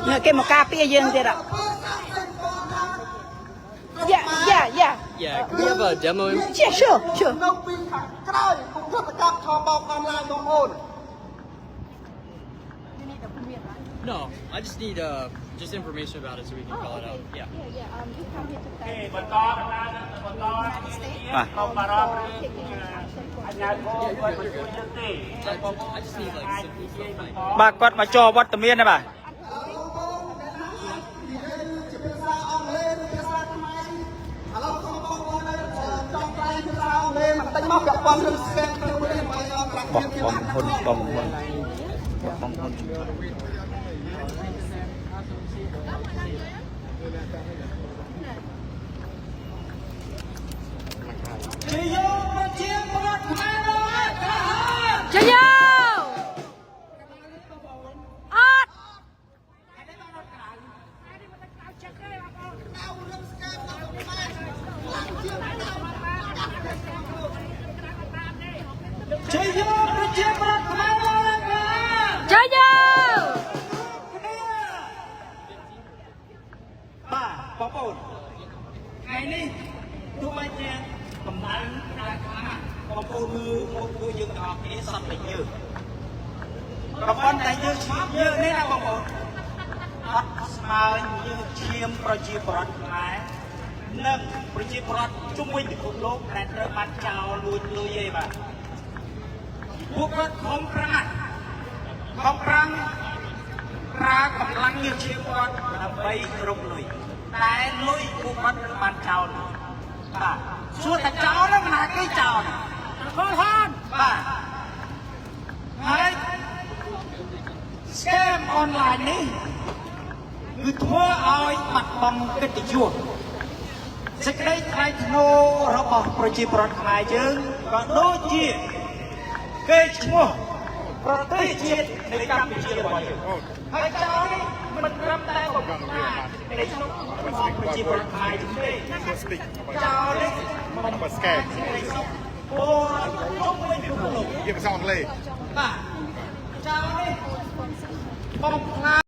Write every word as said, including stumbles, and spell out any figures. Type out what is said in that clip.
Ngă kơ một cà phê yên thế đó. Yeah, yeah, yeah. Yeah, can we have a demo? Yeah, sure, sure. No, I just need uh, just information about it so we can call it out. Yeah. Yeah, yeah. Um, you come here to tell me. United States. À. Um, for taking action for I just, I just need like simple stuff like. Bàគាត់មកចូលវត្តមានណាបាទ. Bong, bong hôn, bong hôn. Bong hôn. Cheerio! Ơt! Cheerio! Cheerio! បាទ បងប្អូន ថ្ងៃនេះទោះបីជាកម្ដៅក្ដៅខ្លាំងណាស់ បងប្អូនមើលមុខពួកយើងទាំងអស់គ្នាសត្វតែយើង ប្រព័ន្ធតែយើង ជាយើងនេះណាបងប្អូន អត់ស្មើយើងឈាមប្រជាពលរដ្ឋខ្មែរ និងប្រជាពលរដ្ឋជុំវិញពិភពលោកដែលត្រូវបានចោរលួចលុយឯងបាទ. ពួកគាត់ខំប្រឹងណាស់ ខំប្រឹងប្រើកម្លាំងញើសឈាមគាត់ដើម្បីរកលុយ តែលុយពួកគាត់ត្រូវបានចោរលុយ បាទ សួរថាចោរហ្នឹង មិនណាគេចោរហ្នឹង ខលហន បាទ ហើយ scam online នេះ គឺធ្វើឲ្យបាត់បង់កិត្តិយស សេចក្តីថ្លៃថ្នូររបស់ប្រជាពលរដ្ឋខ្មែរយើង ក៏ដូចជាកេរ្តិ៍ឈ្មោះប្រទេសជាតិនៃកម្ពុជារបស់យើង ហើយចោរនេះមិនត្រឹមតែបំផ្លាញក្តីសុខរបស់ប្រជាពលរដ្ឋខ្មែរយើងទេ ចោរនេះបំផ្លាញក្តីសុខពលរដ្ឋជុំវិញពិភពលោក និយាយភាសាអង់គ្លេស បាទ ចោរនេះបំផ្លាញ